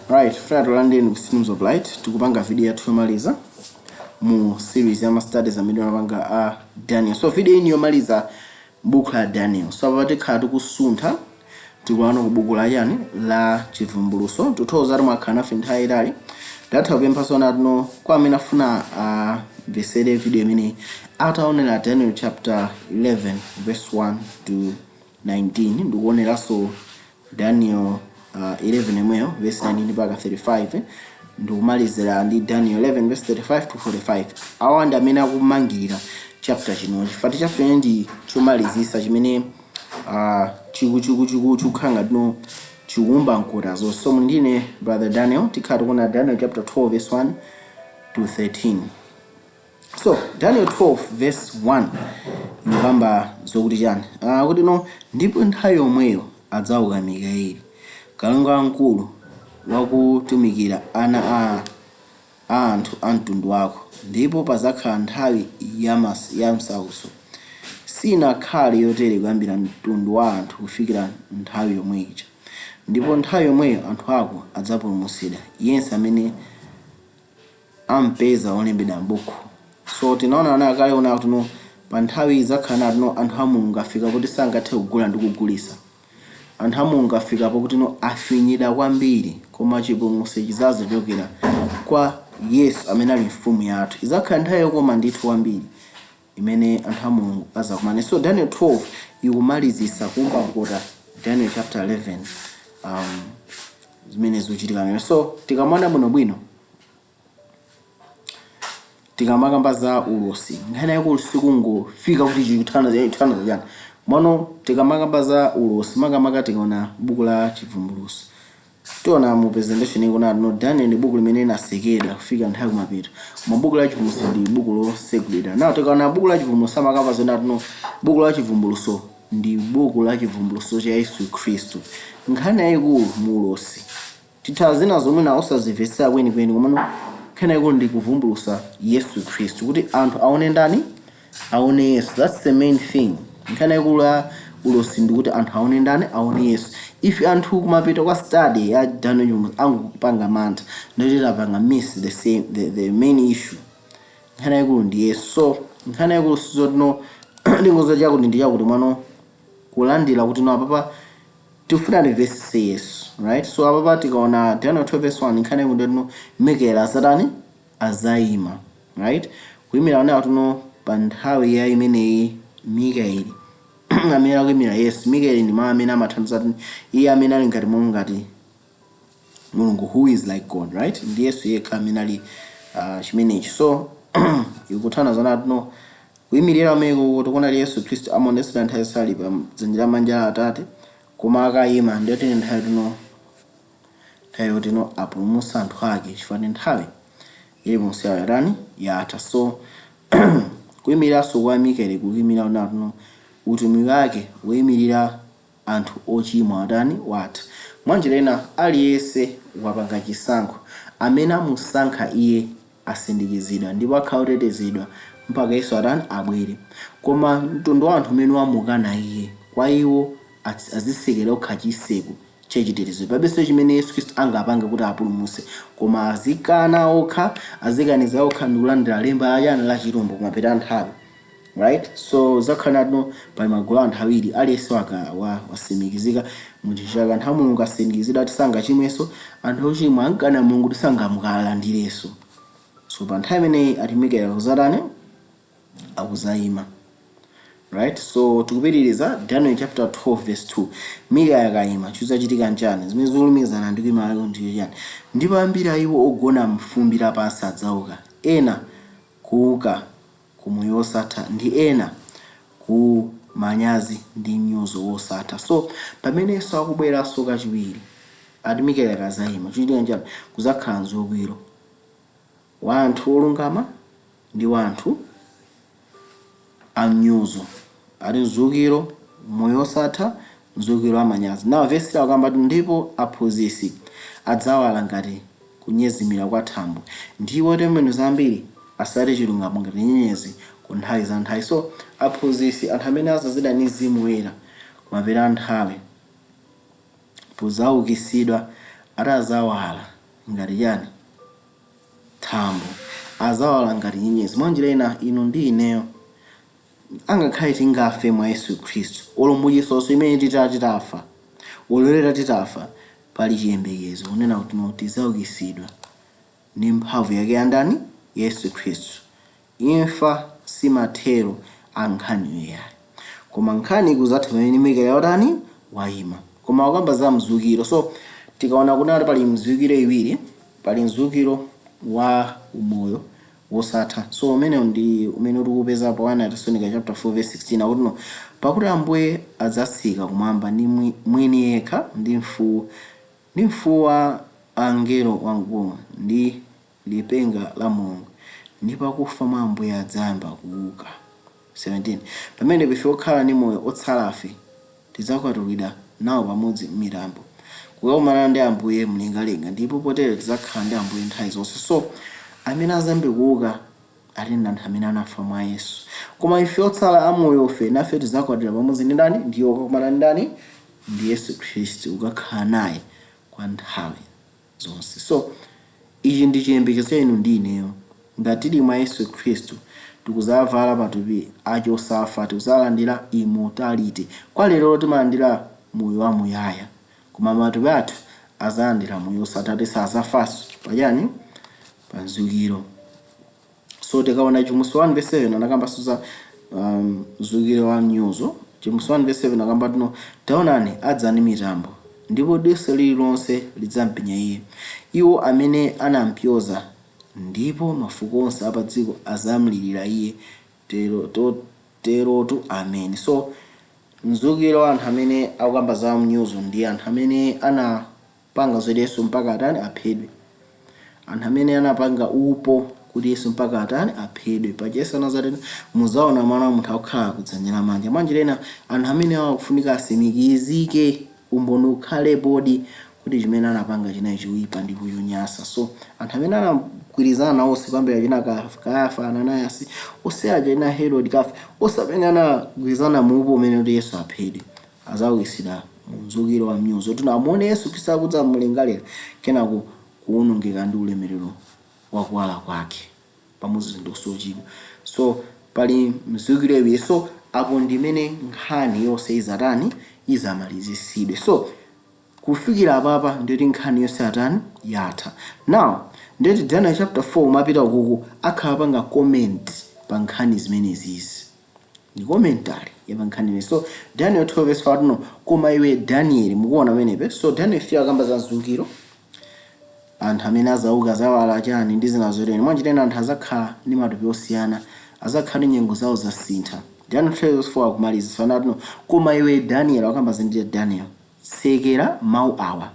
Right, Fred London with Streams of Light, tikupanga video yathu yomaliza mu series ya ma studies amene amapanga a Daniel. So video iyi yomaliza buku la Daniel. So apa tikhala tikusuntha, tikuona ku buku la chani, la Chivumbulutso. Tuthokoza kuti mwakhala nafe nthawi yayitali. Ndatha kupempha sona tino kwa amene afuna amvesere video imene ataonera Daniel chapter 11 verse 1 to 19, ndikuoneranso Daniel 11 imweyo verse 19 mpaka 35, ndikumalizira ndi Daniel 11 verse 35 to 45. Awa ndi amene akumangirira chapter chino, chifukwa chapter chino ndi chomalizisa chimene chiku chiku chiku chikukhala ngati no chikuumba mkota zonse. So ndine Brother Daniel, tikhala tikuona Daniel chapter 12 verse 1 to 13. So Daniel 12 verse 1 ikamba zokuti chani? Kuti no, ndipo nthawi yomweyo adzauka Mikaeli, kalonga wamkulu wakutumikira ana a anthu a mtundu wako, ndipo pazakhala nthawi ya msautso sinakhale yotere kuyambira mtundu wa anthu kufikira nthawi yomwe ija. Ndipo nthawi yomweyo anthu ako adzapulumutsidwa, yense amene ampeza olembedwa m'buku. So tinaona ana akale ona kuti no, pa nthawi idzakhala nati no anthu a Mulungu afika kuti sangathe kugula ndi kugulisa. Anthu a Mulungu afikapo kuti no afinyidwa kwambiri, koma chipulumutso chidzachokera kwa Yesu amene ali mfumu yathu. Idzakhala nthawi yokoma ndithu kwambiri imene anthu a Mulungu azakumane. So Daniel 12 ikumalizisa kumba mkota Daniel chapter 11, zimene zikuchitika mene. So tikamona bwinobwino, tikamakamba za ulosi, nkhani yayikulu sikungofika kuti chikuthana chikuthana chani mwano. Tikamakamba za ulosi, makamaka tikaona buku la Chivumbulutso, tiona mu presentation ikuona no Daniel ndi buku limene linasekedwa kufika nthawi kumapeto, koma buku la Chivumbulutso ndi buku losegulidwa. Now tikaona buku la Chivumbulutso, amakamba zona tino buku la Chivumbulutso ndi buku la chivumbulutso cha Yesu Khristu. Nkhani yayikulu mu ulosi, titha zina zomwe na osazimvetsa kwenikweni, komano nkhani yayikulu ndi kuvumbulutsa Yesu Khristu, kuti anthu aone ndani? Aone Yesu. That's the main thing. Nkhani yayikulu ya ulosi ndikuti anthu aone ndani? Aone Yesu. If anthu kumapita kwa study ya Daniel Chivumbulutso angokupanga mantha, ndikuti tapanga miss the main issue. Nkhani yayikulu ndi Yesu. So nkhani yayikulu sizotino ndingozo chakuti ndi chakuti mwano kulandira kuti no, apapa tifuna timvesese Yesu, right? So apapa tikaona Daniel 12 verse 1, nkhani yayikulu ndino Mikaeli azatani? Azayima, right? Kuyimira onera tuno pa nthawi ya imeneyi, Mikaeli amene akuyimira Yesu. Mikaeli ndi mawu amene amathandiza kuti iye amene ali ngati monga ngati Mulungu, who is like God, right? Ndi Yesu yekha amene ali chimenechi. So ikuthana zona tuno kuyimirira ameko tikuona Yesu Khristu amaonetsedwa nthawi sali pa dzanja lamanja la Atate, koma akayima ndiyoti nthawi tuno, nthawi yotino apulumutsa anthu ake, chifukwa ndi nthawi ili munsi yawo yatani? Yatha. So kuyimiranso kwa Mikaeli kuyimirira unatuno utumiki wake woyimirira anthu ochimwa atani? Watha. Mwanjira ina, aliyense wapanga chisankho, amene amusankha iye asindikizidwa ndipo akhala otetezedwa mpaka Yesu atani? Abwere. Koma mtundu wa anthu umene wamukana iye, kwa iwo azisekera okha chiseko chachitetezo. Pabenso chimene Yesu Khristu angapange kuti apulumutse, koma azikana okha, azikaniza okha ndi kulandira lemba lachani? La chilombo kumapeto nthawi, right? So zakhala natino pali magulu a anthu awiri, aliyense wasimikizika munthu chake. Anthu a Mulungu asindikizidwa ati sangachimwenso, anthu ochimwa ankana Mulungu kuti sangamukalandirenso. So pa nthawi imeneyi ati Mikaeli akuzatani? Akuzayima, right? So tikupitiriza Daniel chapter 12 verse 2. Mikaeli akayima, chizachitika nchani zimene zikulumikizana ndi kuyima kwake? Ndiyo chani? Ndipo ambiri a iwo ogona mfumbi lapansi adzauka, ena kuuka ku moyo wosatha, ndi ena ku manyazi ndi mnyozo wosatha. So pamene Yesu akubweranso kachiwiri, ati Mikaeli akazayima, chichitika nchani? Kuzakhala mziukiro wa anthu olungama ndi wa anthu amnyozo, ati mzukiro moyo wosatha, mzukiro wa manyazi. Nawo vesi akamba kuti, ndipo aphunzitsi adzawala ngati kunyezimira kwa thambo, ndipo otembenuza ambiri asati chilungamo ngati nyenyezi ku nthawi za nthawi. So aphunzitsi, anthu amene azazidwa ndi Mzimu Woyera kumapeto a nthawi, pozaukitsidwa, Atazawala ngati chani? Thambo. Azawala ngati nyenyezi. Mwanjira ina, inu ndi ineyo, angakhale tingafe mwa Yesu Khristu, olo muchisoso imene titafa, ololera titafa, pali chiyembekezo kunena kuti no, tizaukitsidwa ndi mphamvu yake yandani? Yesu Khristu. Imfa simathero a nkhaniyo yayi, koma nkhani ikuzatha pamene Mikaeli yotani? Wayima. Koma akukamba za mzukiro. So tikaona kunati pali mzukiro iwiri, pali mzukiro wa umoyo wosatha. So umenewu ndi umene tikupeza pa 1 Tesalonika chapter 4 verse 16, akuti no, pakuti Ambuye adzatsika kumwamba ndi mwini yekha, ndi mfuwu wa angelo wamkulu, ndi lipenga la Mulungu, ndipo akufa mwa Ambuye adzayamba kuuka. 17 Pamene ife okhala ndi moyo otsalafe tidzakwatulidwa nawo pamodzi m'mitambo kukakumana ndi Ambuye mlengalenga, ndipo potero tidzakhala ndi Ambuye nthawi zonse. So amene azayambe kuuka ali ndi anthu amene anafa mwa Yesu. Koma ife otsala amoyofe nafe tidzakwatira pamodzi ndi ndani? Ndiye kukakumana ndi ndani? Ndi Yesu Khristu, kukakhala naye kwa nthawi zonse. So ichi ndi chiyembekezo cha inu ndi ineyo. Ngati tili mwa Yesu Khristu, tikuzavala matupi achosafa, tikuzalandira immortality. Kwa lero timalandira moyo wamuyaya, koma matupi athu azalandira moyo osatha, sazafanso pachani? Pa mzukiro. So tikaona Chivumbulutso 1 verse 7, anakambanso za mzukiro wa mnyozo. Chivumbulutso 1 verse 7 akamba tino, taonani, adza ndi mitambo, ndipo diso lililonse lidzampenya iye, iwo amene anampyoza, ndipo mafuko onse apa dziko azamlirira iye. Terotu, amen. So mzukiro wa anthu amene akukamba za mnyozo ndi anthu amene anapanga zoti Yesu mpaka atani? Aphedwe. Anthu amene anapanga upo kuti Yesu mpaka atani? Aphedwe. Paja Yesu anazati, muzaona Mwana wa Munthu akukhala kudzanja lamanja. Mwanjira ina, anthu amene akufunika asimikizike, umboni ukhalepodi kuti chimene anapanga chinali choyipa ndipo chonyasa. So anthu amene anagwirizana nawo onse, kuyambira china Kayafa, Ananayasi, onse aja, ina Herod, Kafa, onse amene anagwirizana muupo umene kuti Yesu aphedwe, azaukitsidwa mu mzukiro wa mnyozo, kuti amuone Yesu Khristu akudza mlengalenga, kenako kuwonongeka ndi ulemerero wakuwala kwake pamodzi ndi osochedwa. So pali mzukiro iwiri. So apo ndimene nkhani yonse izatani? Izamalizisidwe. So kufikira apapa nditi nkhani yonse yatani? Yatha. Now nditi Daniel chapter 4 umapita ukuku, akhala panga comment pa nkhani zimenezizi, ndi commentary ya pa nkhani imene. So Daniel 12 verse 5 no, koma iwe Daniel, mukuona pamenepe. So Daniel 3 akamba za mzukiro, anthu amene azauka zawala chani ndi zina zotero. Mwanjitena anthu azakhala ndi matupi osiyana, azakhala ndi nyengo zawo zasintha. Daniel 12 verse 4 akumaliza sanatino, koma iwe Daniel, akamba zindira Daniel, tsekera mawu awa,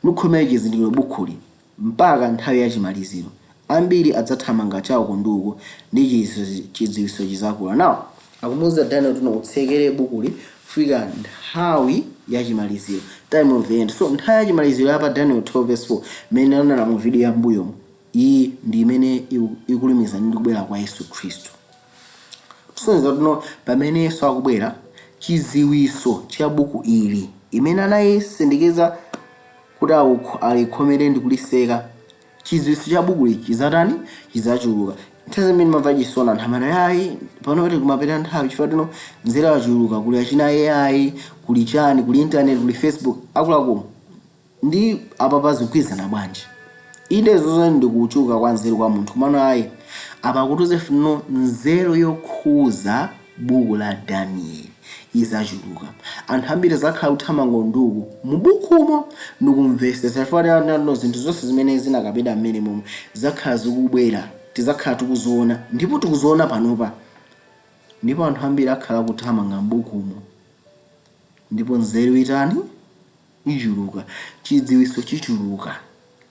nukhomere chizindikiro bukhuli mpaka nthawi ya chimaliziro. Ambiri adzathamanga chawo ndi uko, ndi chidziwitso chizakula. Now akumuwuza Daniel kuti utsekere bukuli kufika nthawi ya chimaliziro, time of the end. So nthawi ya chimaliziro yapa Daniel 12 verse 4 imene anena mu video ya mbuyomu, iyi ndi imene ikulumikizana ndi kubwera kwa Yesu Khristu. Kusonyeza kuti no, pamene Yesu akubwera, chidziwitso cha buku ili imene anayisindikiza kuti alikhomere ndi kuliseka, chidziwitso cha buku ichi chizatani? Chizachuluka. Nthawi zimene mamva chisoni anthu amati, ayi, pano kuti kumapita nthawi, chifukwa tino nzeru yachuluka, kuli achina AI, kuli chani, kuli internet, kuli Facebook. Akuluakulu, ndi apa pazigwirizana bwanji? Inde, zonse ndi kuchuluka kwa nzeru kwa munthu, komano ayi, apa kutuze funo nzeru yokhuza buku la Danieli izachuluka. Anthu ambiri zakhala kuthamanga nduku mubukumo ndikumvesesa, chifukwa no, zinthu zonse zimene zinakapita mmene momwe zakhala zikubwera, tizakhala tikuziona, ndipo tikuziona panopa. Ndipo anthu ambiri akhala kuthamanga m'bukumo, ndipo nzeru itani? Ichuluka, chidziwitso chichuluka.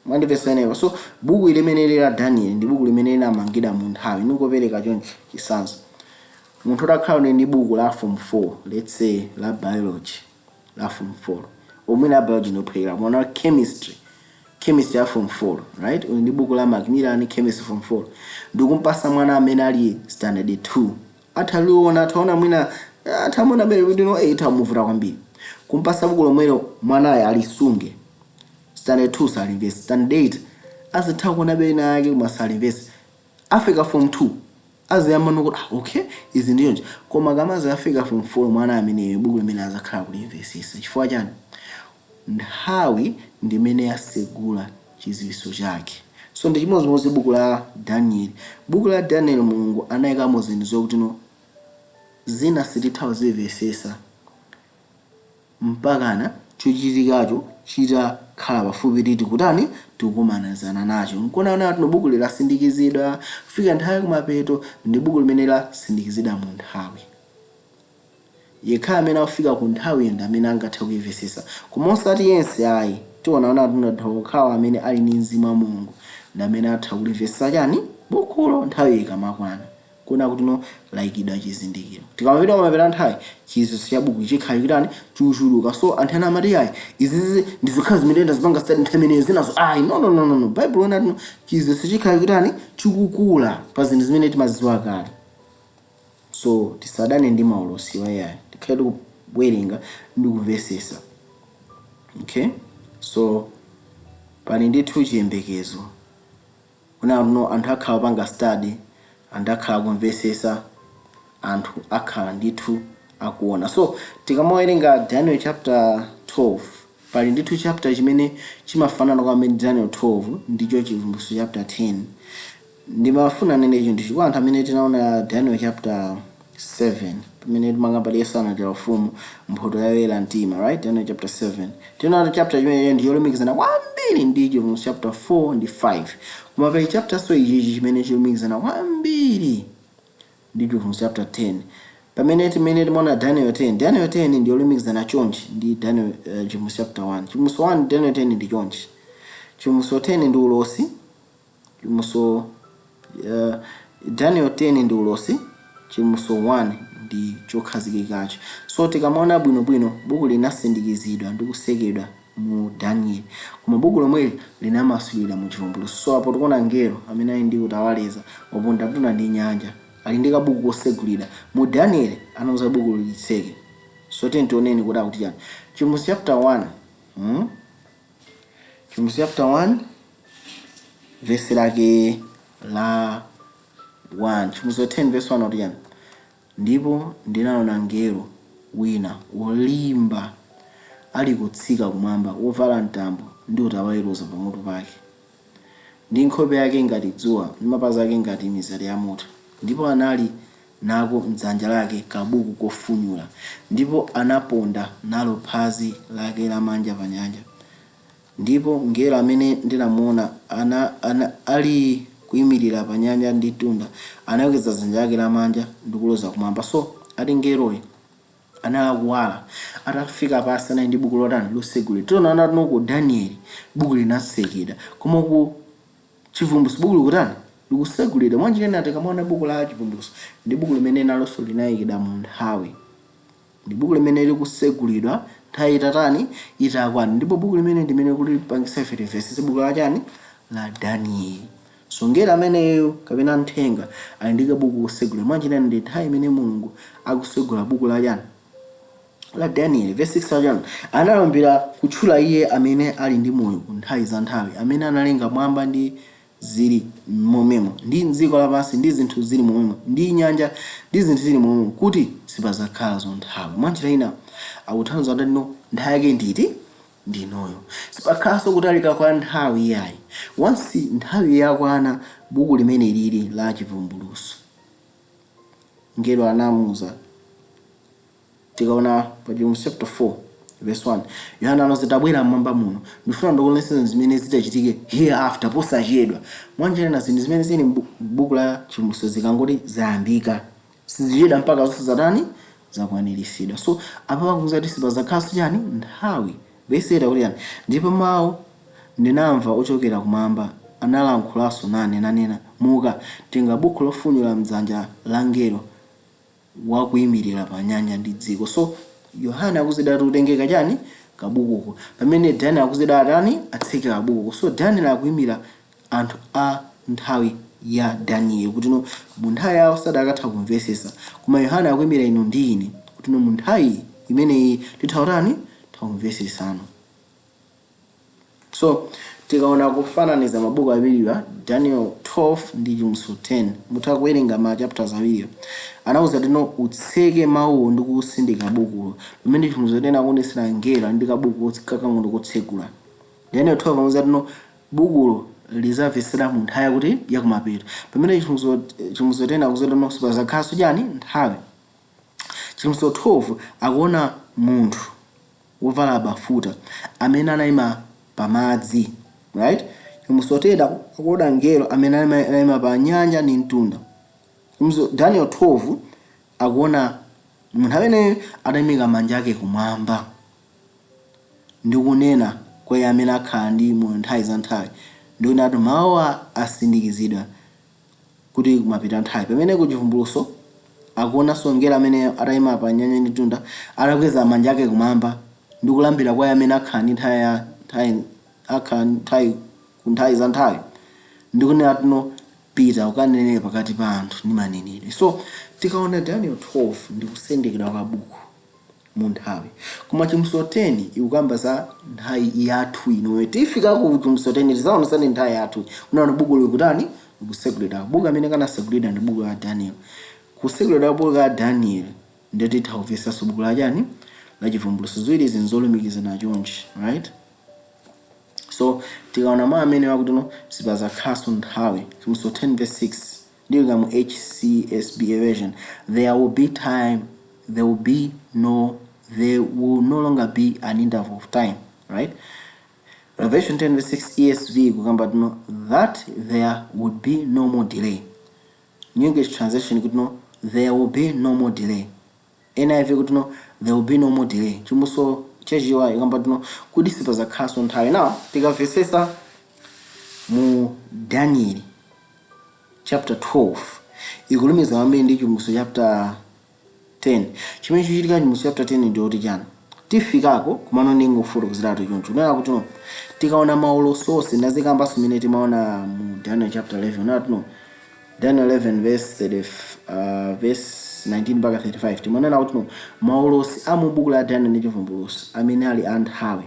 Mwandipesa enepa? So buku limene la Daniel ndi buku limene linamangidwa mu nthawi. Ningopereka chonchi chitsanzo: munthu utakhala uli ndi buku la form 4, let's say la biology la form 4, omwe la biology nophwekera mwana, chemistry ya form 4, right? Uli ndi buku la Macmillan chemistry form 4, ndikumpasa mwana amene ali standard 2, athaliona, athaona mwina, athamona amene kuti no, ithamuvuta kwambiri. Kumpasa buku lomwelo, mwanayo alisunge standard 2. Standard 2 salimvesa, standard 8 azitha kuona bena yake koma salimvesa. Afika form 2 aziyamba nokuti, "Ah, okay, izi ndiyonje." Koma kamazi afika form 4, mwana ameneyo buku limene azakhala kulimvesesa. Chifukwa chani? Nthawi ndimene yasegula chiziwiso chake. So ndi chimodzimodzi buku la Daniel. Buku la Daniel, Mulungu anayikamo zinthu zokuti no, zina sititha kuzimvesesa mpakana chochitikacho chitakhala pafupi, titi kutani, tikukumanizana nacho. Nkuona tino buku lilasindikizidwa kufika nthawi kumapeto. Ndi buku limene lasindikizidwa mu nthawi. Yekha amene akufika ku nthawi ndi amene angathe kuimvesesa, koma osati yense ayi. Tionaona tinatha kukhala amene ali ndi mzimu wa Mulungu ndi amene atha kulimvesesa chani, bukulo, nthawi ikamakwana. Kuona kuti no, layikidwa chizindikiro. Tikamapita kumapeto nthawi, chiziwiso cha buku chikhala chitani? Chikuchuluka. So anthu ena amati, "Ayi, izizi ndizokhala zimene ndazipanga study nthawi imeneyo, zinazo ayi." No, no, no, no, no. Bible ona tino chiziwiso chikhala chitani? Chikukula pa zinthu zimene timazidziwa kale. So tisadane ndi maulosi wayayi, tikhale tikuwerenga ndi kumvesesa. Okay, so pali ndithu chiyembekezo kuna no anthu akhala panga study, anthu akhala kumvesesa, anthu akhala ndithu akuona. So tikamawerenga Daniel chapter 12, pali ndithu chapter chimene chimafanana kwambiri Daniel 12, ndicho Chivumbulutso chapter 10. Ndimafuna nene icho ndichi kwa anthu amene tinaona Daniel chapter 7, pamene timakamba Yesu anatera ufumu, mphoto yoyera mtima, right? Daniel chapter 7, tinaona chapter chimene ndi cholumikizana kwambiri ndi Chivumbulutso chapter 4 ndi 5. Koma pali chapter so ichichi chimene chilumikizana kwambiri ndi Chivumbulutso chapter 10. Pamene timene timaona Daniel 10, Daniel 10 ndi yolumikizana chonchi ndi Daniel, Chivumbulutso chapter 1. Chivumbulutso 1, Daniel 10 ndi chonchi. Chivumbulutso 10 ndi ulosi. Chivumbulutso, Daniel 10 ndi ulosi, Chivumbulutso 1 ndi chokhazikikacho. So tikamaona bwinobwino, buku linasindikizidwa ndi kusekedwa mu Daniel, koma buku lomweli linamasulidwa mu Chivumbulutso. So apo tikuona ngelo amene ali ndi utawaleza, waponda mtunda ndi nyanja, ali ndi kabuku kosegulira. Mu Daniel anauza buku litseke. So tioneni kuti akuti chani Chivumbulutso chapter 1, Chivumbulutso chapter 1 vesi lake la 1. Chivumbulutso 10 verse 1 akuti chani? "Ndipo ndinaona ngelo wina wolimba ali kutsika kumwamba, wovala mtambo, ndi utawaweruza pamutu pake, ndi nkhope yake ngati dzuwa, ndi mapazi ake ngati mizati ya moto. Ndipo anali nako mdzanja lake kabuku kofunyula, ndipo anaponda nalo phazi lake lamanja pa nyanja. Ndipo mngelo amene ndinamuona ali kuyimirira pa nyanja ndi mtunda anakweza dzanja lake lamanja ndi kuloza kumwamba." So ati ngeloyo anali akuwala, atafika pasi anali ndi buku lotani? Losegulira. Tiona tino ku Danieli buku linatsekedwa, koma ku Chivumbulutso buku likutani? Likusegulidwa. Mwanjira tikamaona buku la Chivumbulutso, ndi buku limene nalonso linayikidwa mu nthawi, ndi buku limene likusegulidwa nthawi itatani? Itakwana. Ndipo buku limene ndimene kulipangisa ife timvesese buku la chani? La Danieli. So ngelo ameneyo kapena mthenga ali ndi kabuku kosegulira. Mwanjira ndi nthawi imene Mulungu akusegula buku la chani? La Daniel. Verse 6 achani? "Analumbira kutchula iye amene ali ndi moyo ku nthawi za nthawi, amene analenga mwamba ndi zili momwemo, ndi dziko lapansi ndi zinthu zili momwemo, ndi nyanja ndi zinthu zili momwemo, kuti sipazakhala nthawi." Mwanjira ina akutanthauza kuti no, nthawi yake nditi? Ndinoyo. Sipakhalanso kutalika kwa nthawi yayi. Once nthawi yakwana, buku limene lili la Chivumbulutso, ngelo anamuuza. Tikaona pa Chivumbulutso chapter 4 verse 1, Yohana anati, "Tabwera mmwamba muno, ndifuna ndikuonetseni zimene zitachitike hereafter, posachedwa." Mwanjira ina, zinthu zimene zili m'buku la Chivumbulutso zikangoti zayambika, sizichedwa mpaka zonse zatani? Zakwaniritsidwa. So apa pakuza kuti sipazakhalanso chani? Nthawi. Verse 8 akuti chani? "Ndipo mawu ndinamva ochokera kumwamba analankhulanso nane, nanena, 'Muka, tenga buku lofunyulula mdzanja la ngelo wakuyimirira pa nyanja ndi dziko.'" So Yohane akuzida ati utengeka chani? Kabukuko. Pamene Daniel akuzida atani? Atseke kabukuko. So Daniel akuyimira anthu a nthawi ya Daniel, kuti no, mu nthawi yawo sadakatha kumvesesa, koma Yohane akuyimira inu ndi ine, kuti no, mu nthawi imeneyi titha kutani? Tha kumvesesano. So tikaona kufananiza mabuku awiriwa, Daniel 12 ndi Chivumbulutso 10, mutha kuwerenga ma chapters awiriwa. Anawuza tino utseke mawuwo ndi kusindika bukulo, pamene Chivumbulutso 10 akuonesera ngelo ndi kabuku kakang'ono kotsegula. Daniel 12 amuza tino bukulo lizamvesera mu nthawi yakuti yakumapeto, pamene Chivumbulutso 10 akuza tino sipazakhalanso chani nthawi. Chivumbulutso 12 akuona munthu wovala bafuta amene anayima pamadzi, right? Chivumbulutso 10 akuona ngelo amene anayima pa nyanja ndi mtunda. Daniel 12 akuona munthu amene atayimika manja ake kumwamba ndi kunena kwa iye amene akhala ndi moyo nthawi za nthawi, ndikunena kuti mawu asindikizidwa kuti kumapita nthawi, pamene ku Chivumbulutso akuonanso ngelo amene atayima pa nyanja ndi mtunda atakweza manja ake kumwamba ndi kulambira kwa iye amene akhala ndi nthawi ya nthawi, akhala nthawi ku nthawi za nthawi, ndikunena tino pita ukanenere pakati pa anthu ndi maneneri. So tikaona Daniel 12 ndi kusindikidwa kwa buku mu nthawi, koma Chivumbulutso 10 ikukamba za nthawi yathu inoyo. Tifika ku Chivumbulutso 10, tizaonesani nthawi yathu kunaona buku likutani, likusegulidwa. Buku amene kanasegulidwa ndi buku la Daniel. Kusegulidwa buku la Daniel ndiye titha kumvesanso buku la chani, la Chivumbulutso. Ziwiri zinzolumikizana chonchi, right? So tikaona mawu amene wakuti no sipazakhalanso nthawi, Chivumbulutso 10 verse 6, ndilika mu HCSB version: "There will be time, there will be no, there will no longer be an interval of time," right? Revelation 10 verse 6, ESV kukamba tino that there would be no more delay. New English Translation kuti no, there will be no more delay. NIV kuti no, there will be no more delay. Chivumbulutso Chichewa ikamba tino kuti sipazakhalanso nthawi. Now tikamvesesa mu Daniel chapter 12 ikulumiza kwambiri ndi Chivumbulutso chapter 10. Chimene chichitika Chivumbulutso chapter 10 ndi oti chani, tifikako, kumano ndingofotokozeratu choncho kunena kuti no, tikaona maulosi onse ndazikambanso imene timaona mu Daniel chapter 11 nati no, Daniel 11 verse 30, verse 19 mpaka 35, timaonera kuti no, maulosi a mu buku la Daniel ndi Chivumbulutso amene ali a nthawi,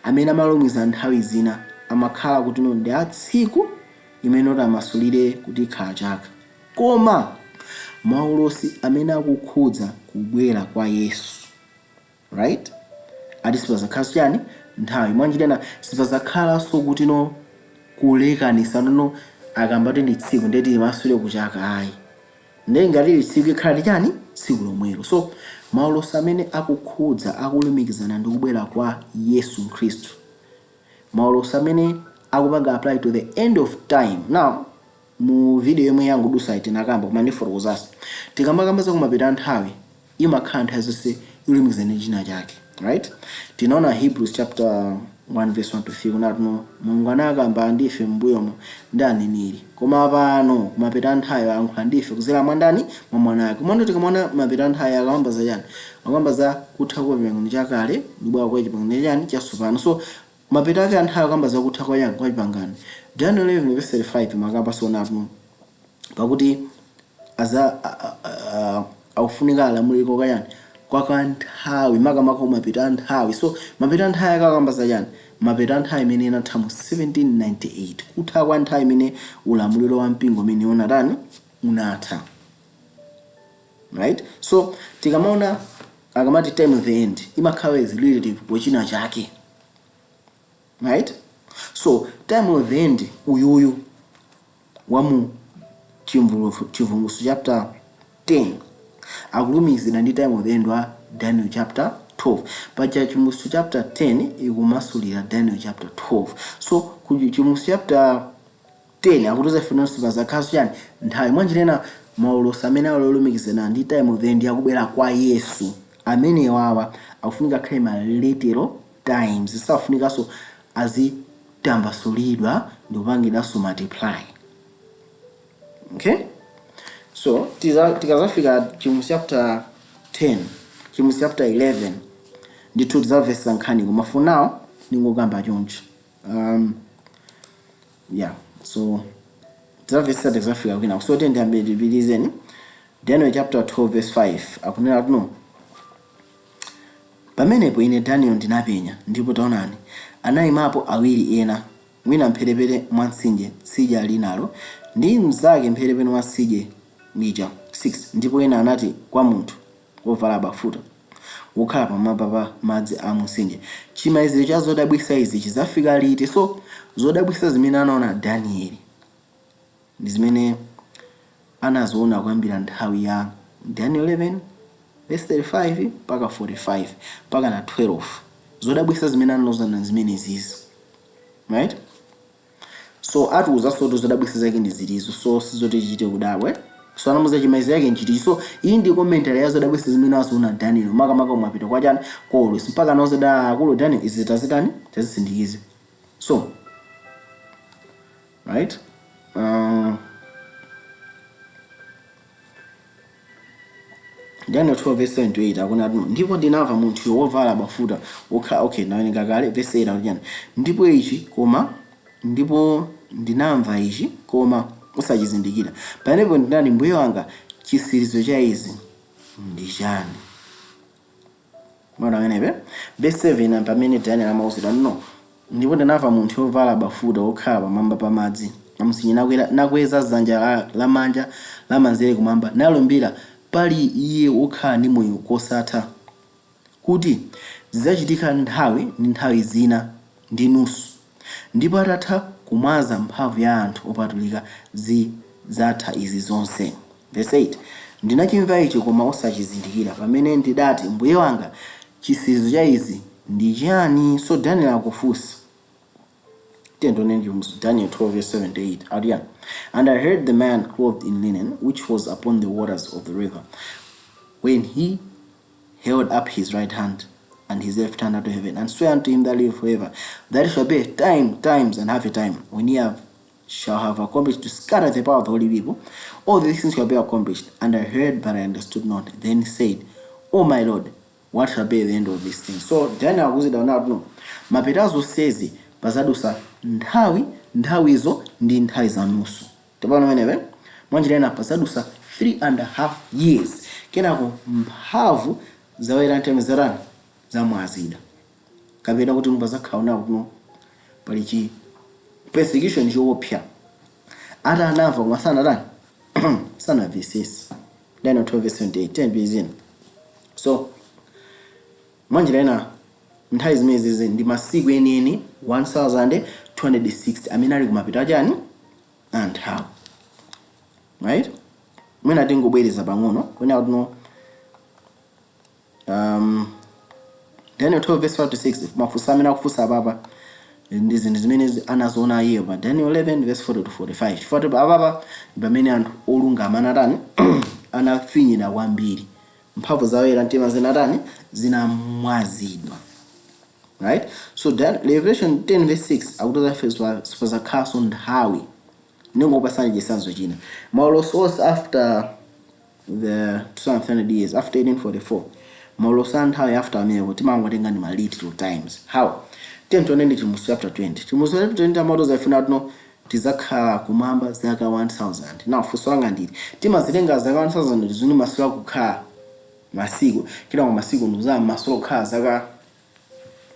amene amalumiza nthawi zina, amakhala kuti no, ndi a tsiku imene oti amasulire kuti ikhala chaka. Koma maulosi amene akukhudza kubwera kwa Yesu, right, ati sipazakhalanso chani, nthawi. Mwanjirena sipazakhalanso kuti no, kulekanisa no, akambati ndi tsiku ndeti imasule kuchaka, ayi. Ndiye ngati ili tsiku, ikhala ndi chani, tsiku lomwelo. So maulosi amene akukhudza, akulumikizana ndi kubwera kwa Yesu Khristu, maulosi amene akupanga apply to the end of time. Now mu video yomwe yangodusa tinakamba, koma ndifotokozanso, tikamakamba za kumapita nthawi, imakhala nthawi zonse ilumikizana ndi china chake, right? Tinaona Hebrews chapter 1 verse 1 to 3 kunati no, Mulungu anakamba ndife m'mbuyomo ndi aneneri, koma pano kumapita nthawi ayankhula ndife kuzera mwa ndani? Mwa Mwana wake. Komano tikamaona mapita nthawi akamba za chani? Akamba za kutha kwa pangano chakale ndi kubwera kwa chipangano chani, chatsopano. So mapita ake anthawi akamba za kutha kwa chani, kwa chipangano. Daniel 11 verse 35 makamba sonatu pakuti aza akufunika alamulire kwa chani, kwa kanthawi, makamaka mapita nthawi. So mapita nthawi akakamba za chani? Mapita nthawi imene inatha mu 1798, kutha kwa nthawi imene ulamuliro wa mpingo umene unatani, unatha, right? So tikamaona akamati time of the end, imakhala is relative kwa china chake, right? So time of the end uyuyu wamu Chivumbulutso chapter 10 akulumikizira ndi time of the end wa Daniel chapter 12. Paja Chivumbulutso chapter 10 ikumasulira Daniel chapter 12. So ku Chivumbulutso chapter 10 akutiza ifenonso pazakhaso chani, nthawi. Mwanjirena maulosi amene alolumikizana ndi time of the end yakubwera kwa Yesu amene wawa akufunika akhale ma literal times, safunikanso azitambasulidwa ndi kupangidwanso multiply, okay? So tikazafika Chivumbulutso chapter 10, Chivumbulutso chapter 11, ndithu tizamvetsa nkhani, koma for now ndingokamba choncho. Yeah, so tizamvetsa tikazafika kwina. So tiyambe tipitizeni. Daniel chapter 12 verse 5 akunena tuno: "Pamenepo ine Daniel ndinapenya, ndipo taonani, Anaimapo awiri ena, wina mphepete mwa mtsinje tsidya linalo, ndi mnzake mphepete mwa mtsinje lija. 6 ndipo ena anati kwa munthu wovala bafuta, wokhala pamwamba pa madzi a mtsinje, chimaliziro cha zodabwitsa izi chidzafika liti? So zodabwitsa zimene anaona Danieli ndi zimene anaziona kuyambira nthawi ya Daniel 11 verse 35 mpaka 45 mpaka na 12. Zodabwitsa zimene anaziona zimene zizi, right? So atiuzanso kuti zodabwitsa zake ndi zilizo, so sizoti chichite kudabwe. So anamuza chimaliziro yake nchiti. So iyi ndi commentary ya zodabwitsa zimene aziona Daniel, makamaka umapita kwa chani, kwa ulosi, mpaka anauza da akulu, "Daniel, izi tazitani, tazisindikize." So right, Daniel 12 verse 7 to 8 akuna ati, "Ndipo ndinamva munthu wovala bafuta wokhala." Okay, nawerenga kale. Verse 8 akuti chani? "Ndipo ichi koma, ndipo ndinamva ichi, koma usachizindikira. Pamenepo ndinati, 'Mbuye wanga, chitsirizo cha izi ndi chani?'" Mwana amenepe verse 7, pamene Daniel amauzidwa, "No, ndipo ndinamva munthu wovala bafuta wokhala pamwamba pa madzi amtsinje nakweza dzanja lamanja lamanzere kumwamba, nalumbira pali iye wokhala ndi moyo kosatha, kuti zidzachitika nthawi ndi nthawi zina ndi nusu, ndipo atatha kumwaza mphamvu ya anthu opatulika zidzatha izi zonse." Verse 8, "Ndinachimva ichi, koma osachizindikira. Pamene ndidati, 'Mbuye wanga, chitsirizo cha izi ndi chani?'" So Daniel akufunsa. Daniel 12 verse 7 to 8 akuti, "And I heard the man clothed in linen which was upon the waters of the river, when he held up his right hand and his left hand unto heaven, and swear unto him that liveth forever, that it shall be a time, times, and half a time. When he shall have accomplished to scatter the power of the holy people, all these things shall be accomplished. And I heard, but I understood not. Then said, 'Oh my Lord, what shall be the end of these things?'" So Daniel akuzida kuti no, mapeto azonsezi pazadusa nthawi, nthawizo ndi nthawi za nusu. Tapano pamenepe, mwanjira ina pazadusa 3.5 years, kenako mphamvu zawera nthawi zatani, zamwazida, kapena kuti pazakhala nawo kuno pali chi persecution choopsa. Ati anamva koma sanatani, sanamvesese. Daniel 12 verse 28, 10 bizina. So mwanjira ina nthawi zimenezi ndi masiku enieni 1260 amene ali kumapeto achani, a nthawi, right? Mwina tingobwereza pang'ono kwena kuti no, Daniel 12 verse 5 to 6, mafunso amene akufunsa apapa ndi zinthu zimene anaziona iye pa Daniel 11 verse 40 to 45, chifukwa kuti apapa ndi pamene anthu olungama anatani, anafinyidwa kwambiri, mphamvu zawo oyera mtima zinatani, zinamwazidwa, right? So then Revelation 10 verse 6 akuti sipazakhalanso nthawi. Ndingopasani chitsanzo china. Maulosi onse after the 200 years after 1844, maulosi a nthawi after amenepo timangotenga ndi ma literal times. How? 10 tioneni Chivumbulutso chapter 20. Chivumbulutso chapter 20 amatoza ifuna tuno tizakhala kumwamba zaka 1000. Now funso langa ndili, timazitenga zaka 1000 zini masula kukhala masiku, kenako masiku ndikuzama masula kukhala zaka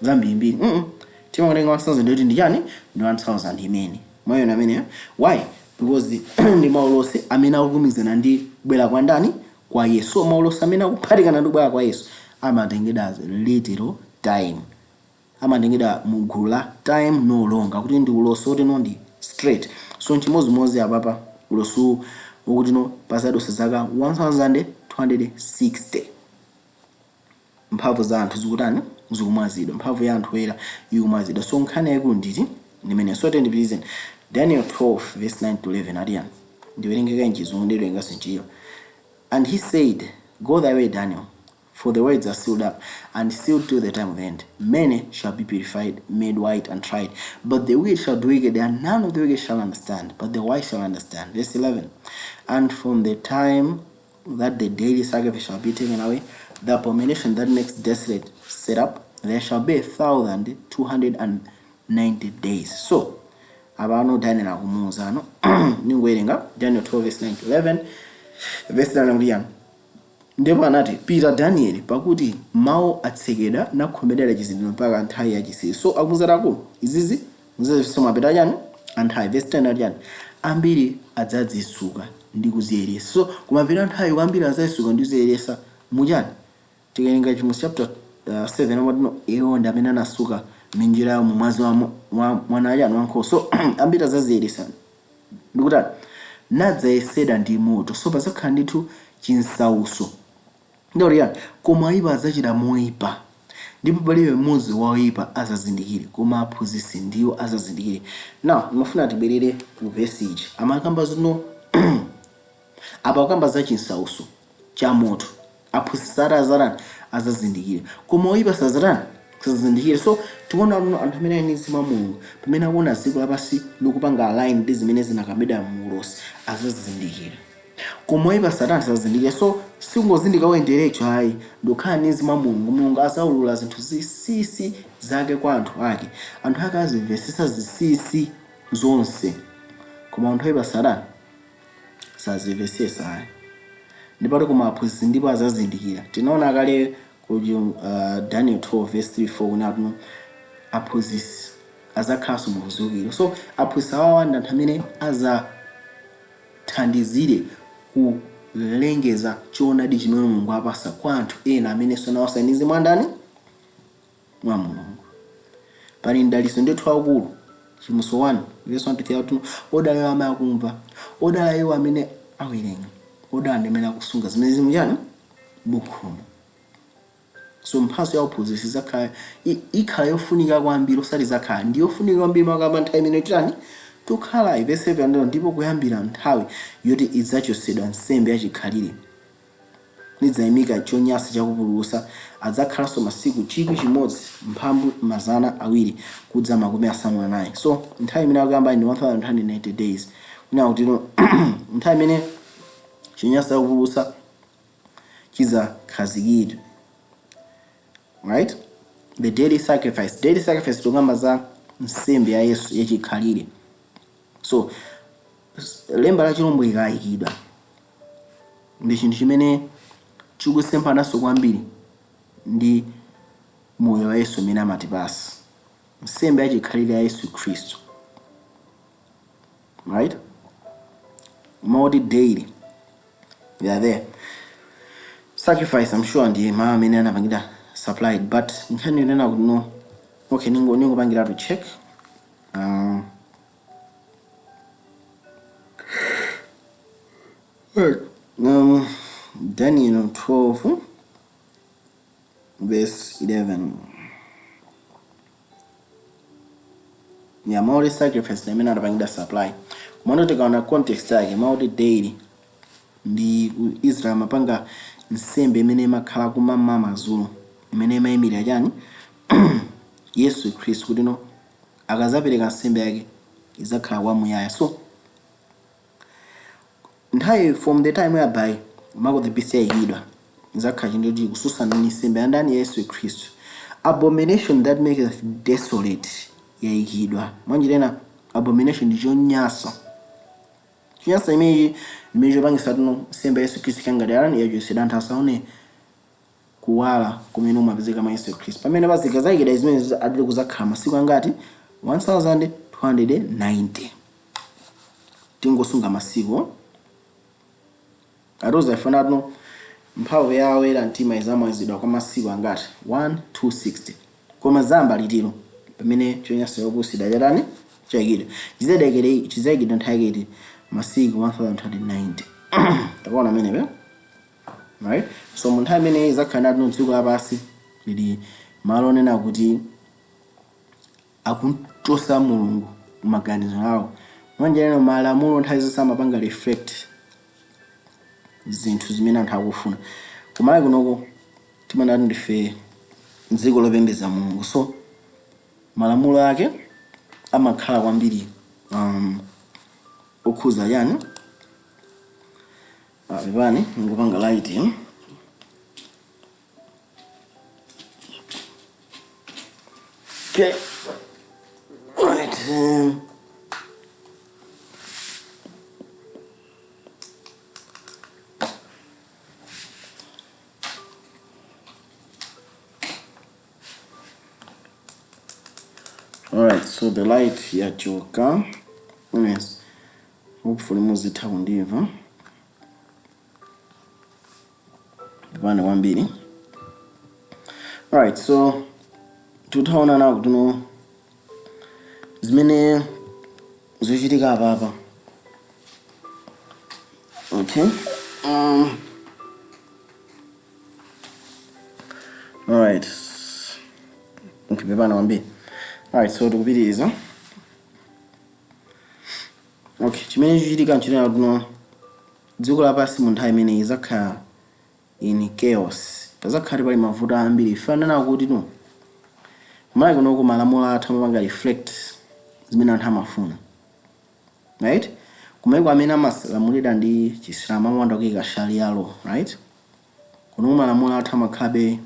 zambirimbiri? Timakutenga 1000 ndikuti ndi chani, ndi 1000 imene mwayona ameneyo. Why? Because ndi maulosi amene akukumizana ndi kubwera kwa ndani? Kwa Yesu. So maulosi amene akuphatikana ndi kubwera kwa Yesu amatengedwa as literal time, amatengedwa mu gulu la time no longer, kuti ndi ulosi woti no, ndi straight. So nchimozimozi apapa, ulosi wokuti no, pazadusa zaka 1260 mphamvu za anthu zikutani, zikumwazidwa, mphamvu ya anthu oyera ikumwazidwa. So nkhani yayikulu nditi ndimene. So tendipitizeni Daniel 12 verse 9 to 11 atiyani? Ndiwerengeka mchizungu, ndiwerenganso mchiyo. "And he said, 'Go thy way, Daniel, for the words are sealed up and sealed to the time of the end. Many shall be purified, made white, and tried. But the wicked shall do wicked, and none of the wicked shall understand, but the wise shall understand.'" Verse 11. "And from the time that the daily sacrifice shall be taken away, the abomination that makes desolate set up, there shall be 1290 days." So, apano Daniel akumuuza ano, ningowerenga Daniel 12 verse 9 to 11. Verse 9 akuti yani? Ndipo anati, pita Danieli, pakuti mawu atsekedwa nakhomerera chizindikiro mpaka nthawi yachinsinsi. So akumuuza akulu izizi muzazifisa mapeto chani anthawi. Verse 10 ati chani? Ambiri adzadzisuka ndi kuziyeretsa. So kumapeto anthawi ambiri adzadzisuka ndi kuziyeretsa muchani? Tikawerenga Chivumbulutso chapter 7 amati no iwo ndi amene anasuka minjiro yawo mu mwazi wa mwana wachani wankhosa. So ambiri adzaziyeretsa ndikutani nadzayesedwa ndi moto. So pazakhala ndithu chinsauso. Ndikuti chani? Koma oyipa adzachita moyipa, ndipo palibe mmodzi wa oyipa azazindikire, koma aphunzitsi ndiwo azazindikire. Now ndimafuna tibwerere ku vesi iji amakamba zino apa akukamba za chinsauso cha moto. Aphunzitsi ati azatani? Azazindikire. Koma oyipa sazatani? Sazazindikire. So tikuona kuno anthu amene ali ndi mzimu wa Mulungu pamene akuona dziko lapansi likupanga align ndi zimene zinakambidwa mu ulosi azazindikira. Koma oyipa satani sazindikira. So sikungozindikira wa intellectual ayi, ndikukhala ndi mzimu wa Mulungu. Mulungu azaulula zinthu zinsinsi zake kwa anthu ake. Anthu ake azimvetsetsa zinsinsi zonse. Koma anthu oyipa satani sazimvetsetsa ayi. Ndipo ati koma aphunzitsi ndipo azazindikira. Tinaona kale ku Daniel 12 verse 3 4 kunena kuti aphunzitsi azakhalanso mu ziukiro. So aphunzitsi awawa ndi anthu amene azathandizire kulengeza choonadi chimene Mulungu apasa kwa anthu ena amenenso nawo ali ndi mzimu wa ndani? Mwa Mulungu. Pali mdalitso ndithu waukulu. Chivumbulutso 1 verse 1 to 3 akuti odala iwo amene akumva, odala iwo amene awerenga, odala ndi amene akusunga zimene zili muchani bukhumu. So mphatso ya uphunzitsi zakhala ikhala yofunika kwambiri, osati zakhala ndi yofunika kwambiri makamba nthawi imene titani tukhala. Verse 7 ndilo, ndipo kuyambira nthawi yoti idzachotsedwa nsembe yachikhalire nidzayimika chonyansa chakupululutsa, adzakhalanso masiku 1290 kudza 94. So nthawi imene akuyamba ndi 1290 days, kunena kuti no nthawi imene chonyansa chakupululutsa chidzakhazikidwe, right? The daily sacrifice, daily sacrifice tikukamba za nsembe ya Yesu yachikhalire. So lemba la chilombo ikayikidwa ndi chinthu chimene chikusemphanaso kwambiri ndi moyo wa Yesu umene amatipasa, nsembe yachikhalire ya Yesu Khristu, right? Moti daily they are there sacrifice. I'm sure ndi mawu amene anapangidwa supplied, but nkhani yonena kuti no, okay, ningopangira to check. Daniel 12 verse 11 ya mawu sacrifice ndi amene anapangidwa supply, komano tikaona context yake, mawu daily ndi ku Israel amapanga nsembe imene imakhala kumamawa madzulo imene imayimirira chani? Yesu Khristu, kuti no akazapereka nsembe yake izakhala kwamuyaya. So nthawi from the time whereby mark of the beast yayikidwa izakhala chinthu chikususana ndi nsembe ya ndani? Yesu Khristu. Abomination that maketh desolate yayikidwa. Mwanjira ina abomination ndi chonyansa, chonyansa imenechi imene chopangisa tino nsembe ya Yesu Khristu ikangati yarani yachosedwa, anthu asaone kuwala kumene umapezeka mwa Yesu Khristu. Pamene pazikazayikidwa zimene adili kuzakhala masiku angati? 1290. Tingosunga masiku atiuza ifana tuno mphamvu ya oyera mtima izamwazidwa kwa masiku angati? 1260. Koma zamba litiro? Pamene chonyansa chopululutsidwa chatani? Chayikidwa. Chizayikidwa nthawi yake masiku 1290. Takuona amenepe, right? So mu nthawi imeneyi izakhala natino dziko lapansi lili malo onena kuti akumchosa Mulungu mumaganizo awo. Mwanjira ina malamulo nthawi zonse amapanga reflect zinthu zimene anthu akufuna. Kumalawi kunoko timanati ndife dziko lopembedza Mulungu, so malamulo ake amakhala kwambiri okhuza chani? Pepani, ngopanga light, eh? Okay. Right. So the light yachoka. Yes, hopefully muzitha kundimva. Pepani kwambiri. Alright, so tutaona nawo kuti no zimene zikuchitika apapa. Okay. Alright. Okay, pepani kwambiri. Alright, so tikupitiriza. Okay, chimene chikuchitika nchonena kuti no dziko lapansi mu nthawi imeneyi izakhala in chaos. Pazakhala pali mavuto ambiri. Ifanana kuti no kumalawi kunoko malamulo athu amapanga reflect zimene anthu amafuna. Right? Kumaiko amene amalamulidwa ndi Chisilamu amakonda kuika Sharia law, right? Kuno malamulo athu amakhalabe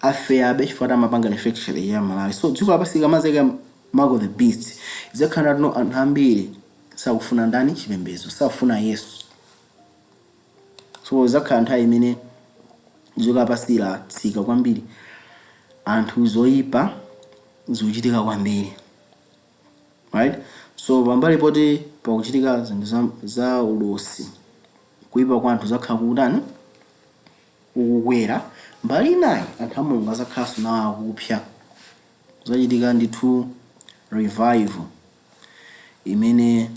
a fair be chifukwa amapanga reflect Sharia ya Malawi. So dziko lapansi likamazeka mark of the beast, izakhala no anthu ambiri sakufuna ndani? Chipembedzo, sakufuna Yesu. So izakhala nthawi imene dziko lapansi latsika kwambiri, anthu zoyipa zikuchitika kwambiri, right? So pambali poti pakuchitika zinthu za ulosi, kuyipa kwa anthu zakhala kukutani? Kukukwera. Mbali inayi anthu a Mulungu azakhalanso nawo akupsa. Kuzachitika ndithu revival imene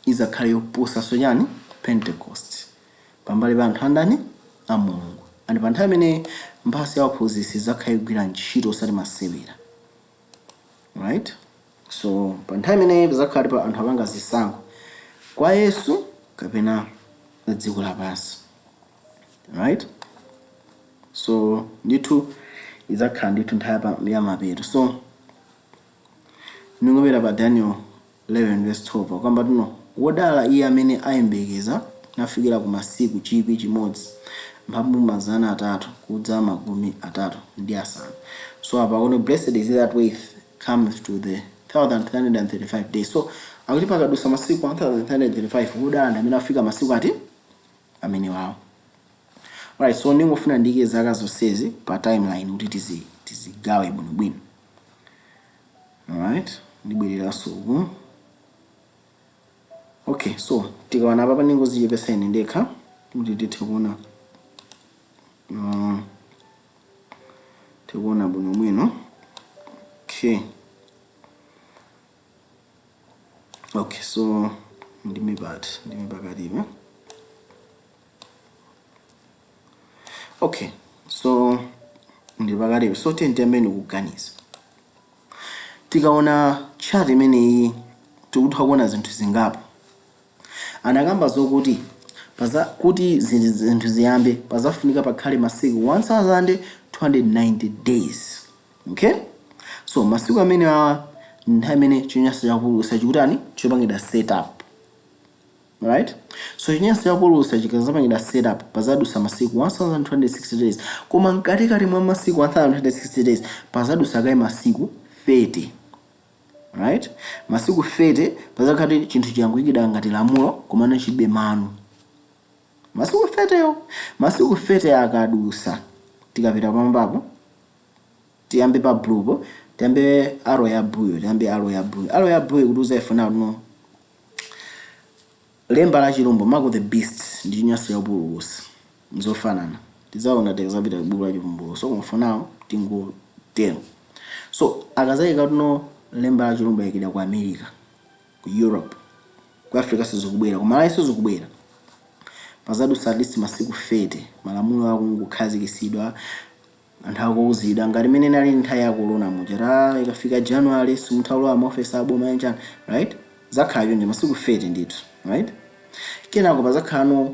izakhale yoposanso chani? Pentecost, pambali pa anthu andani? A Mulungu. And pa nthawi imene mphatso ya uphunzitsi izakhale ikugwira ntchito osati masewera, right? So pa nthawi imene pazakhala pa anthu apanga zisankho kwa Yesu kapena dziko lapansi, right? So ndithu idzakhala ndithu nthawi ya mapeto. So ndingopita pa Daniel 11 verse 12, kwamba tuno wodala iye amene ayembekeza nafikira ku masiku 1335. So apa kuno, "Blessed is he that waiteth, cometh to the 1335 days." So akuti pakadusa masiku 1335, wodala ndi amene afika masiku ati amene wawo, right? So ndingofuna ndike zaka zonsezi pa timeline kuti tizigawe bwinobwino. Alright, ndibwereranso uku. Okay, so tikaona apa, ndingozichepesa ine ndekha kuti tithe kuona, tikuona bwinobwino. Okay, so ndime pati? Ndime pakatipa. Okay, so ndi pakatipa. So tiyeni kuganiza. Tikaona chart imeneyi, tikutha kuona zinthu zingapo. Anakamba zokuti paza kuti zinthu ziyambe, pazafunika pakhale masiku 1290 days. Okay, so masiku amene awa, nthawi imene chinyanso chakupululutsa chikutani? Chopangidwa set up, right? So chinyanso chakupululutsa chikazapangidwa set up, pazadusa masiku 1260 days. Koma mkatikati mwa masiku 1260 days pazadusa kaye masiku 30, right? Masiku 30 pazakhati chinthu chiyangoyikidwa ngati lamulo, komano chilibe manu masiku 30 yo. Masiku 30 akadusa, tikapita pambapo, tiyambe pa blue po, tiyambe arrow ya blue, tiyambe arrow ya blue. Arrow ya blue ikutiuza ife now lemba la chilombo, mark of the beast, ndi chinyanso chakupululutsa nzofanana. Tidzaona tikazapita buku la Chivumbulutso, koma for now tingotero. So akazayika tuno lemba la chilombo, yayikidwa ku America, ku Europe, ku Africa sizikubwera, ku Malawi sizikubwera. Pazadusa at least masiku 30, malamulo akungokhazikitsidwa, anthu akuuzidwa ngati imene inali nthawi ya corona muja, ta ikafika January simutha kulowa maofesi aboma yanjani, right? Zakhala chonje masiku 30 ndithu, right? Kenako pazakhala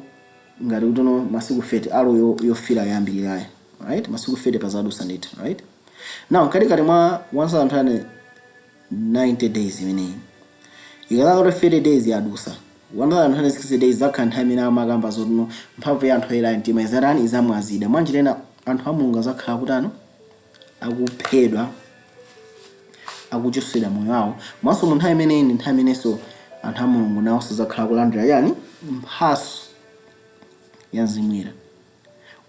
ngati kuti no masiku 30, arrow yofira yoyambirirayo, right? Masiku 30 pazadusa ndithu, right? Now mkatikati mwa 1290 days imeneyi, ikazakati 30 days yadusa, 160 days zakhala nthawi imene amakamba zotino mphamvu ya anthu oyera mtima izatani? Izamwazidwa. Mwanjira ina anthu a Mulungu azakhala kutano? Akuphedwa, akuchotsedwa moyo wawo. Mwanso mu nthawi imeneyi ndi nthawi imenenso anthu a Mulungu nawonso azakhala kulandira yani? Mphatso ya Mzimu Woyera,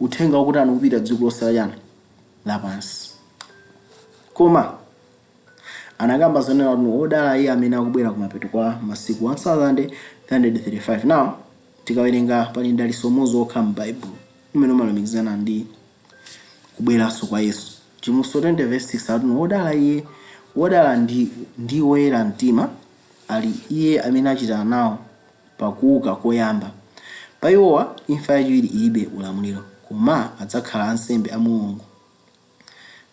uthenga wakutani? Kupita dziko lonse la chani? Lapansi. Koma Anakamba zonena kuti wodala iye amene akubwera kumapeto kwa masiku 1335. Now tikawerenga, pali mdaliso umodzi wokha m'Baibulo umene umalumikizana ndi kubweranso kwa Yesu. Chivumbulutso 20 verse 6 akuti, "Wodala iye, wodala ndi woyera mtima ali iye amene achita nawo pakuuka koyamba. Pa iwowa imfa yachiwiri ilibe ulamuliro, koma adzakhala ansembe a Mulungu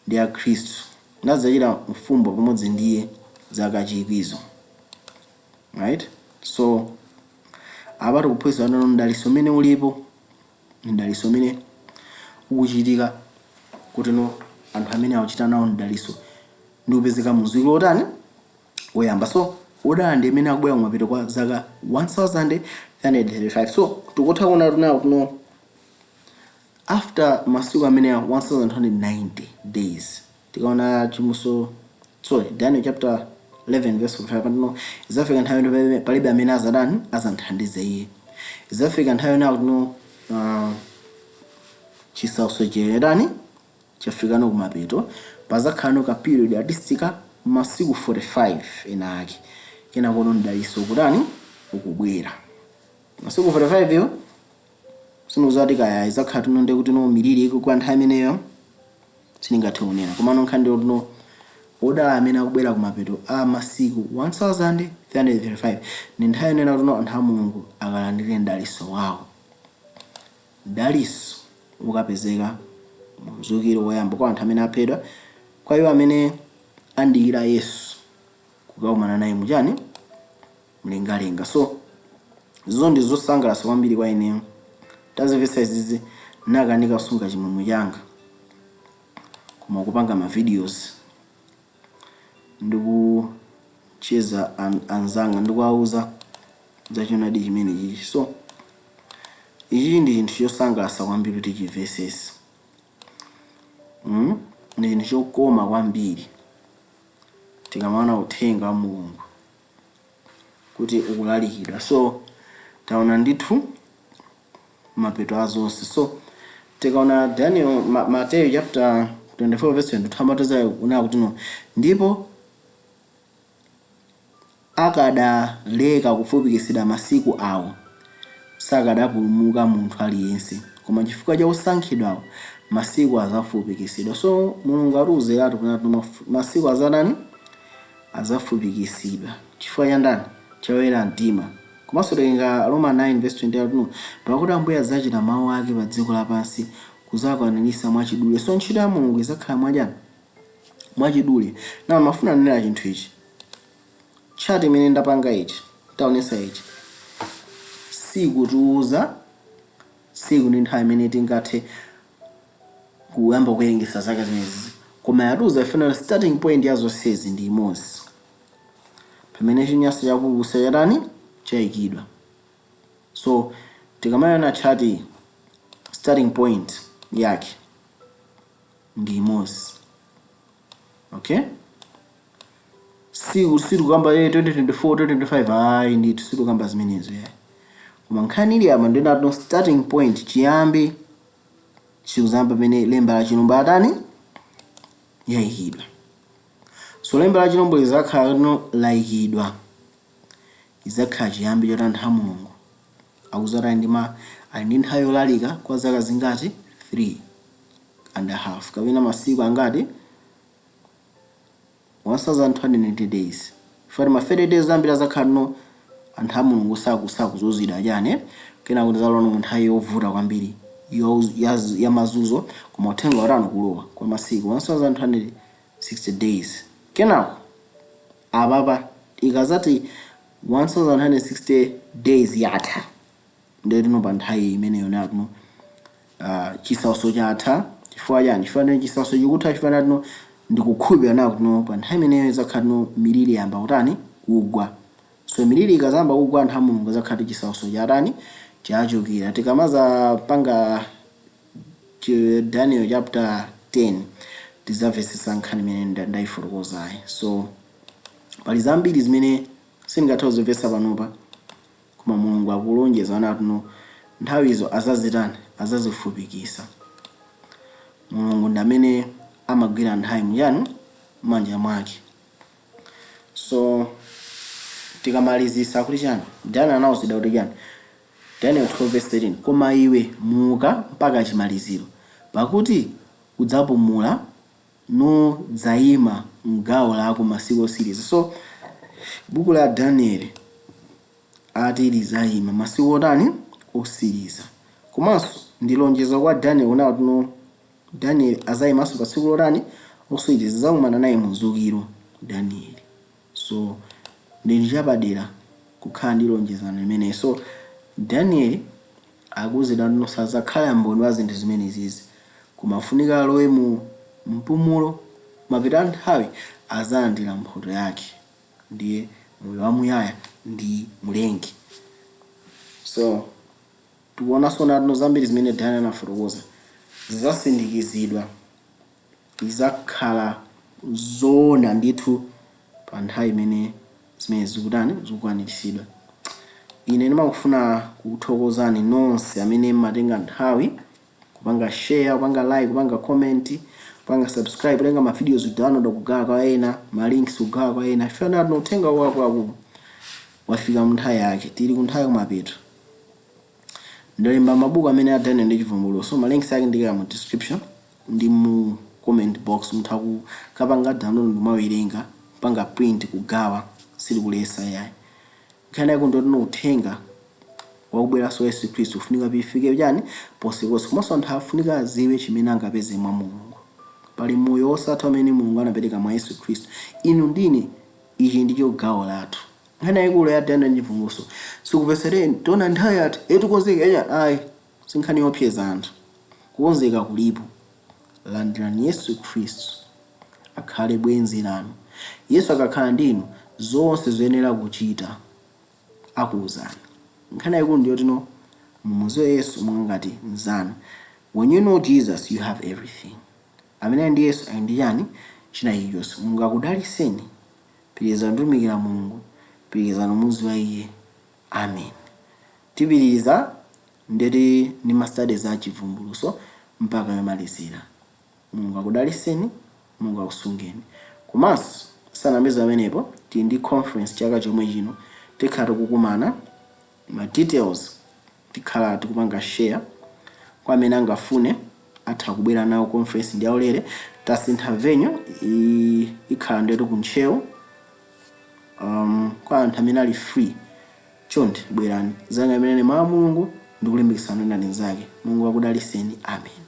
ndi a Khristu, nadzachita ufumu pamodzi ndiye zaka chikwizo." Right, so apa tikuphunzitsa kuti mdaliso umene ulipo, mdaliso umene ukuchitika kuti no anthu amene akuchita nawo mdaliso ndi kupezeka mu mzukiro otani? Woyamba. So wodala ndi amene akubwera kumapeto kwa zaka 1335. So tikutha kuona tunawo kuno after masiku amene 1290 days. Tikaona Chivumbulutso, sorry, Daniel chapter 11 verse 5 pano, izafika nthawi yoti palibe amene azadani, azanthandize iye. Izafika nthawi yona kuno chisautso chiyerani chafikano kumapeto, pazakhala ka period at least ka masiku 45 ena ake. Kena kono mdaliso ukutani? Ukubwera. Masiku 45 yo sinuzati kaya izakhala tuno ndi kuti no miliri ikugwa nthawi imeneyo, sindingathe kunena. Koma nkhani ndi tuno wodala amene akubwera kumapeto a masiku 1335 ndi nthawi inena tuno anthu a Mulungu akalandire mdaliso wawo. Mdaliso ukapezeka mu mzukiro woyamba kwa anthu amene aphedwa, kwa iwo amene andikira Yesu kukakumana naye muchani? Mlengalenga. So izo ndi zosangalatsa kwambiri kwa ineyo. Tazimvetsa izizi, nakanika kusunga chimwemwe changa, koma kupanga ma videos ndikucheza anzanga, ndikuwauza za choonadi chimene chichi. So ichi ndi chinthu chosangalatsa kwambiri kuti chimvesese, Ndi chinthu chokoma kwambiri tikamaona uthenga wa Mulungu kuti ukulalikidwa. So taona ndithu mapeto a zonse. So tikaona Daniel, Mateyu chapter 24 verse 22 amatiza kunena kuti no, ndipo akadaleka kufupikitsidwa masiku awo, sakadapulumuka munthu aliyense, koma chifukwa cha osankhidwawo masiku azafupikitsidwa. So Mulungu atiuziratu kunena kuti masiku azatani? Azafupikitsidwa. Chifukwa cha ndani? Chawoyera mtima. Komanso tenga Roma 9 verse 28 no, pakuti Ambuye adzachita mawu ake pa dziko lapansi kuzakwaniritsa mwachidule. So ntchito ya Mulungu izakhala mwachani? Mwachidule. Na mafuna nena chinthu ichi, chart imene ndapanga ichi, taonesa ichi, sikutiuza tsiku ndi nthawi imene tingathe kuyamba kuwerengesa zaka zimenezi, koma yatiuza ifuna starting point ya zonsezi ndi imodzi, pamene chinyansa chakulusa chatani? Chayikidwa. So tikamayona chart, starting point yake ndi imodzi, okay? Sitikukamba 2024, 2025, ayi ndithu, sitikukamba zimenezo yayi. Koma nkhani ili apa ndinati starting point, chiyambi chikuzamba pamene lemba la chilombo atani? Yayikidwa. So lemba la chilombo lizakhala lino layikidwa, izakhala chiyambi choti anthu a Mulungu akuzati ndi ma ali ndi nthawi yolalika kwa zaka zingati? 3 and a half, kapena masiku angati? 1290 days. Fati ma 30 days ambiri azakhala no anthu a Mulungu sakuzuzidwa chani. Kena kuti zalona mu nthawi yovuta kwambiri ya mazunzo, koma uthenga watani? Kulowa kwa masiku 1260 days. Kenako apapa ikazati 1160 days yatha, ndetino pa nthawi imeneyo natino chisautso chatha. Chifukwa chani? Chifukwa chani chisautso chikutha? Chifukwa natino ndikukhulupirira nawo kuti pa nthawi imeneyo izakhala tino miliri yamba kutani? Kugwa. So miliri ikazamba kugwa, anthu a Mulungu azakhala ti chisautso chatani? Chachukira. Tikamaza panga Daniel chapter 10 tizamvetsetsa nkhani imene ndayifotokozayi. So pali zambiri zimene sindingathe kuzimvetsa panopa, koma Mulungu akulonjeza anatuno nthawizo azazitani? Azazifupikisa. Mulungu ndi amene amagwira nthawi muchani? Manja mwake. So tikamalizisa kuti chani? Daniel anawuzidwa kuti chani? Daniel 12 verse 13: "Koma iwe muka mpaka chimaliziro, pakuti udzapumula nudzayima mgawo lako masiku osiriza." So buku la Daniel ati lizayima masiku otani? Osiriza. Komanso ndi lonjezo kwa Daniel kuna kuti Daniel azayimanso pa tsiku lotani? Osiriza. Zakumana naye muzukiro Daniel. So ndi chapadera kukhala ndi lonjezano limeneyi. So Daniel akuwuzidwa kuti sazakhala mboni wa zinthu zimenezizi, koma afunika alowe mu mpumulo, mapeto a nthawi azalandira mphoto yake, ndiye moyo wamuyaya ndi Mlengi. So tikuonanso natino zambiri zimene Daniel anafotokoza zizasindikizidwa, zizakhala zoona ndithu pa nthawi imene zimene zikutani? Zikukwaniritsidwa. Ine ndimangofuna kukuthokozani nonse amene mmatenga nthawi kupanga share, kupanga like, kupanga comment, kupanga subscribe, kutenga ma videos, download, kugawa kwa ena, ma links kugawa kwa ena. Ifena tino uthenga wakwaku wafika mu nthawi yake, tili ku nthawi kumapeto. Ndalemba mabuku amene a Daniel ndi Chivumbulutso, ma links ake ndikaya mu description ndi mu comment box. Mutha kukapanga download ndimawerenga, kupanga print, kugawa, silikulesa yayi. Nkhani yake ndotino uthenga wakubweranso Yesu Khristu ufunika pifike chani? Ponseponse. Komanso anthu afunika aziwe chimene angapeze mwa Mulungu. Pali moyo wosatha umene Mulungu anapereka mwa Yesu Khristu. Inu ndine, ichi ndicho gawo lathu. Nkhani yayikulu ya Daniel ndi Chivumbulutso sikupesereni tiona nthawi yathu etikonzeka eya, ayi, si nkhani yopyeza anthu. Kukonzeka kulipo. Landirani Yesu Khristu akhale bwenzi lanu. Yesu akakhala ndinu, zonse zoyenera kuchita akuwuzani. Nkhani yayikulu ndiyotino mumuziwe Yesu monga ngati mnzanu. When you know Jesus, you have everything. Amene ali ndi Yesu ali ndi chani? China chilichonse. Mulungu akudaliseni. Pitirizani kutumikira Mulungu, pitirizani kumuziwa Iye. Amen. Tipitiriza ndeti ndi ma studies a Chivumbulutso mpaka yomalizira. Mulungu akudaliseni, Mulungu akusungeni. Komanso sanameze pamenepo, tili ndi conference chaka chomwe chino, tikhala tikukumana. Ma details tikhala tikupanga share. Kwa amene angafune atha kubwera nawo. Conference ndi yaulere. Tasintha venue, ikhala ndetu ku Ntcheu. Kwa anthu amene ali free, chonde bwerani, zanga amene mawu a Mulungu ndikulimbikitsana ndi nzake. Mulungu akudaliseni. Amen.